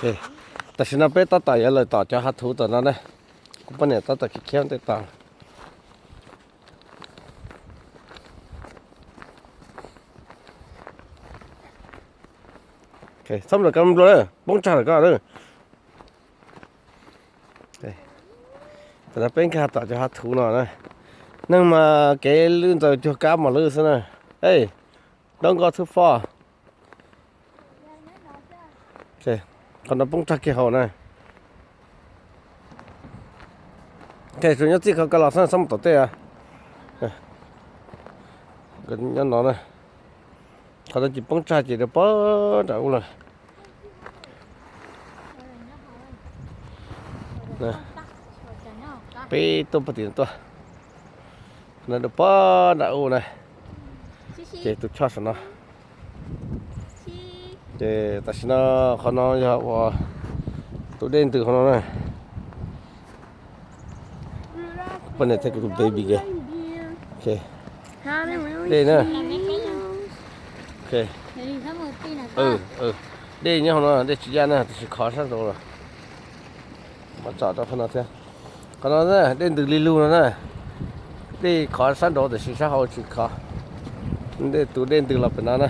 Tam sim no peb tab tom yuav lawm tom cov hav thuv tom no na. Kuv poj niam tab tom khiav khiav ntej tom. Txhob nplua kab nplua, poob tsag lawm koj. Tam no peb nkag tom cov hav thuv no na. Neeg mas kev lwj ntxaws cuag kab mos lwj xwb na. Ej, don't go too far. Qhov no poob tsag kiag hauv na. Tsuas nyob txij qhov ko los xwb, txhob mus tom tej. Nyob no na. Qhov no ces poob tsag ces rau pog nram ub lawm. Peb tuaj pog tim no tuaj. Qhov no rau pog nram ub na. Ces tus choj saum no. Ces tam sim no qhov no yog uas tus dej ntws qhov no na. Poj niam thiab kuv tus baby kawg. Dej na. Dej nyob hauv no, dej tsis yaj na, tiam sis khov sab nraud lawm. Mas tsom rau qhov no thiab. Qhov no dej ntws li lug no na. Dej khov sab nraud tiam sis sab hauv tsis khov. Dej tus dej ntws los pem no na.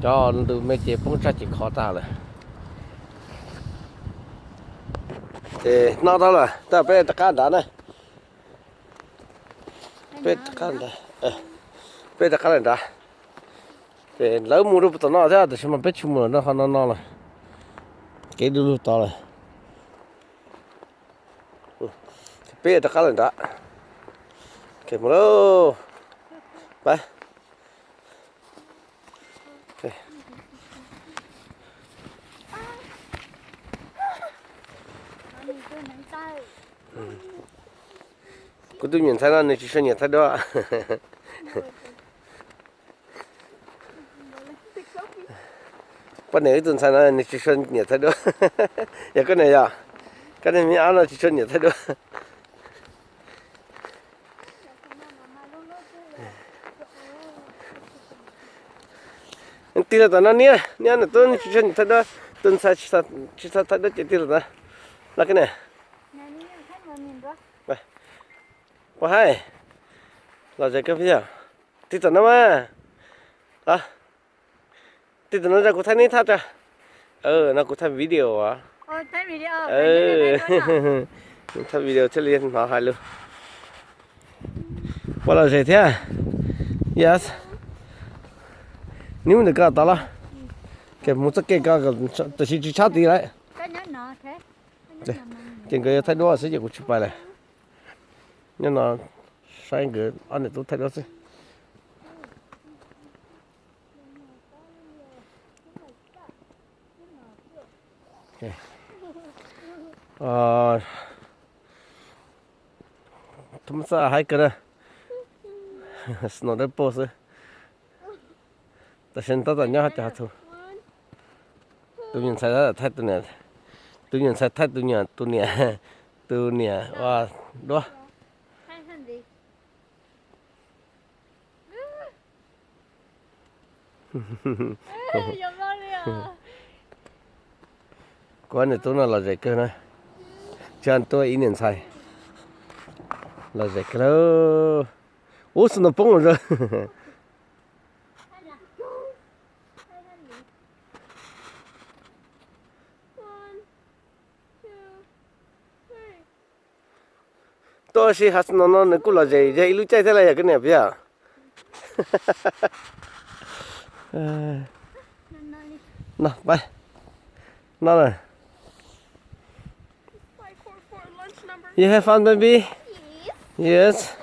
Cov ntws me ces poob tsag ces khov tag lawm. Ces no tau lawm, tab peb rov qab nrad na. Peb rov qab nrad. Peb rov qab nrad. Ces lawv mus rau tom no thiab tiam sis mas peb tsis mus lawm no, qhov no no lawm. Kev du lug tod lawm. Peb rov qab lawm nrad. Mus lauj. Kuv tus me nyuam ntxhais no nws tsis tshua nyiam thaij duab. Poj niam wb tus ntxhais no nws tsis tshua nyiam thaij duab. Yog koj niam yog, koj niag me ab no tsis tshua nyiam thaij duab. Tig los tom no niam, niam, nws tub tsis tshua nyiam thaij duab, tus ntxhais tsis txhob thaij duab ces tig los tom no. Los koj niam. Puas haib? Los zes kawg peb yog. Tig tom no mas. Tig tom no rau kuv thaij neb thaj tso. No kuv thaij video as. Thaij video thiaj li hnov hais lus. Puas lom zem thiab? Yes. Neb mus ntawm ko tod los. Mus txoj kev ko tam sim tsis tshab tid lawm. Ces nkawd yuav thaij duab xwb ces kuv tsis pais lawm. Nyob no saib nkawd ob niam tub thaij duab xwb. Thov mab xab haib kawg na. Snow dawb paug xwb. Tam sim tab tom nyob hauv cov hav thuv. Tus me nyuam ntxhais tab tom thaij tus niam, tus me nyuam ntxhais thaij tus niam, tus niam, tus niam ua duab. Kuv ob niam tub no lom zem kawg na. Tsis tuaj ib niam ntxhais. Lom zem kawg lauj. Ub, snow poob lawm. Tuaj ua si hav snow no nws kuj lom zem yog ib lub caij thiab los yog koj niam peb yog. No, pais. No na. You have fun, baby? Yes.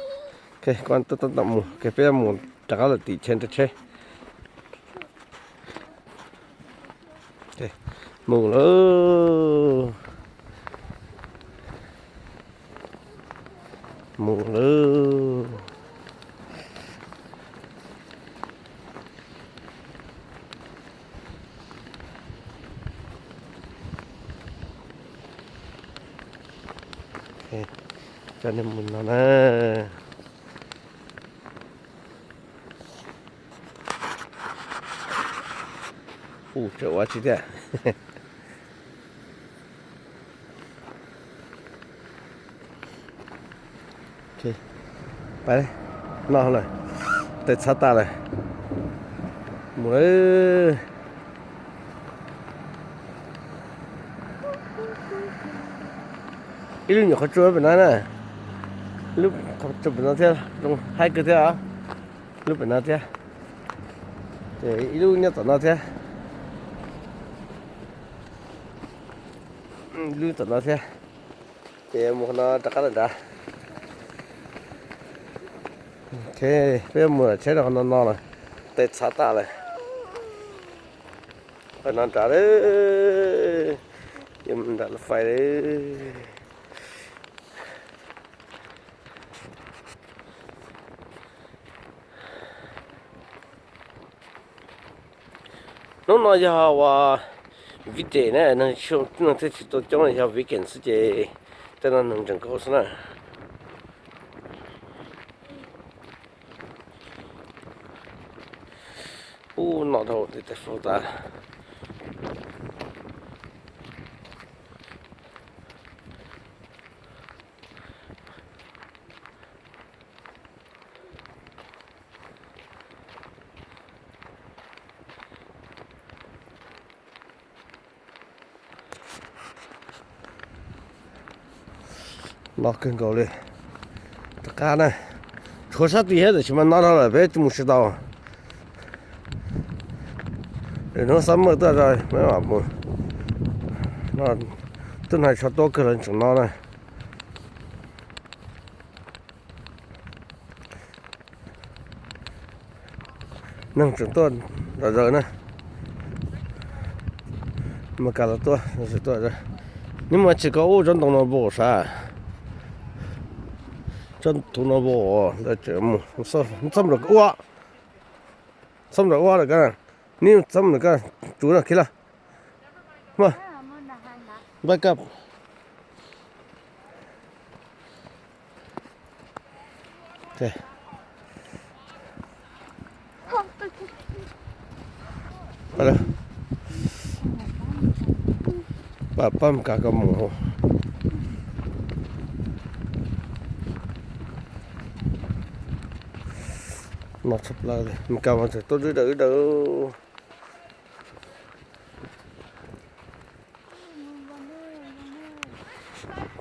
Ok, kuv tab tom mus, peb mus rov qab lawm tim chaw nrog tsheb. Mus lauj. Mus lauj. Coj nej mus no na. Ub, tseem ua tsis tiag. Pais, noj lawm, tes txhav tas lawm, mus lawm. Ib lub nyuam qhuav tsuas pem no na, lub qhuav tsuas pem no thiab, zoo haib kawg thiab. Lub pem no thiab, ces ib lub nyob tom no thiab, lub tom no thiab. Ces mus qhov no rov qab lawm nrad. Ok, peb mus tsheb rau qhov no no lawm, tes txhav tas lawm. Qhov no nrad lawm, yuav mus nram lub fais lawm. Hnub no yog uas weekday na, neeg thiaj tsis tau coob, yog weekend xwb ces tej no neeg tseem nkauj xwb na. Ub, no dhau tes faus tas. No kawg nkaus li. Rov qab na, tshuav sab tid thiab tab sis mas no dhau lawm peb mus tsis tau. Hnub summer tuaj, tub hais tsho tuab kawg los tseem no na. Neeg tseem tuaj zom zaws na. Meskas los tuaj, tuaj. Neb mas tsis kov ub tsob ntoo no npaum sav, tsob thuv no npaum, lawv tseem mus txhob nram ub, txhob nram ub lawm koj, neb txhob nram koj tsuv no khiv lawm. Back up. Pab Meskas koj mus. No tshaj plaws li, Meskas mas tseem tuaj wb daws wb daws.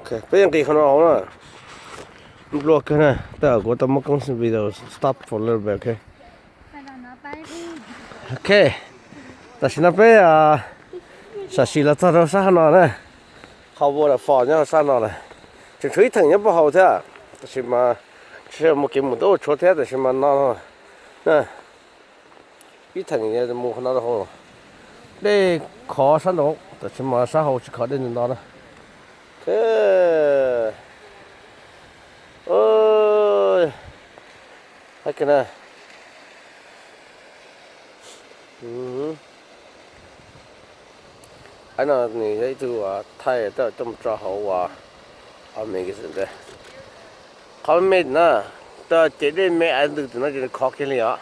Peb nqis qhov no hauv na. Nplua kawg na, tej zaum kuv tau muab koob video stop for a little bit, ok. Ok, tam sim no peb sam sim los txog rau sab hauv no na. Qhov waterfall nyob hauv sab no lawm. Tseem tshuav ib theem nyob puag hauv thiab, tab sis mas tsis muaj kev mus tuaj ua tshuav thiab, tab sis mas no na. Ib theem mus qhov no rau hauv, dej khov sab nraud tab sis mas sab hauv tsis khov dej ntau ntau na. Haib kawg na. Haib no nws yog ib tug thaij tej zaum coj mus tso hauv uas amazing ntawd. Qhov me na, tej zaum ces dej me ntws tim no ces nws khov kiag li os.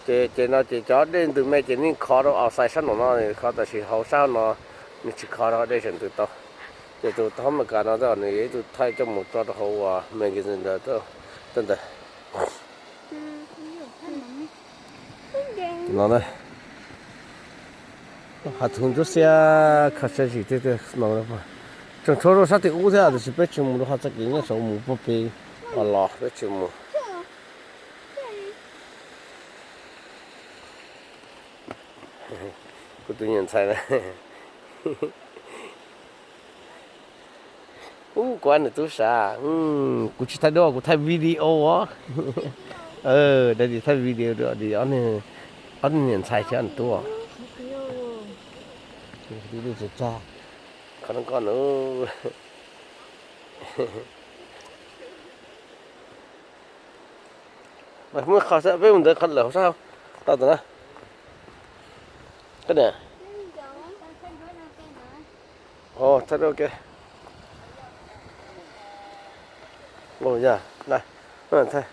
Ces ces no ces cov dej ntws me ces nws khov rau outside sab nraum no khov, tab sis hauv sab no nws tsis khov rau dej sawv ntws tau. Ces tus thab Meskas no tej zaum nws yog ib tug thaij coj mus tso rau hauv uas amazing ntawd tej ntawd. No na, hav thuv ntsuab xiab kho siab zim tiag tiag no. Tseem tshuav rau sab tim ub thiab tab sis peb tsis mus rau qhov txoj kev nyob saud mus puag pem los peb tsis mus. Kuv tus niam ntxhais na. Ub, kuv nws tub sav, kuv tsis thaij duab, kuv thaij video os. Daddy thaij video rau ob niag niam ntxhais thiab nws tub. Qhov no koj nws. Muaj qhov peb mus ntawd qhov lawm hauv sab hauv. Tau tus na. Koj niam. Thaij duab ke. Yog, thaij.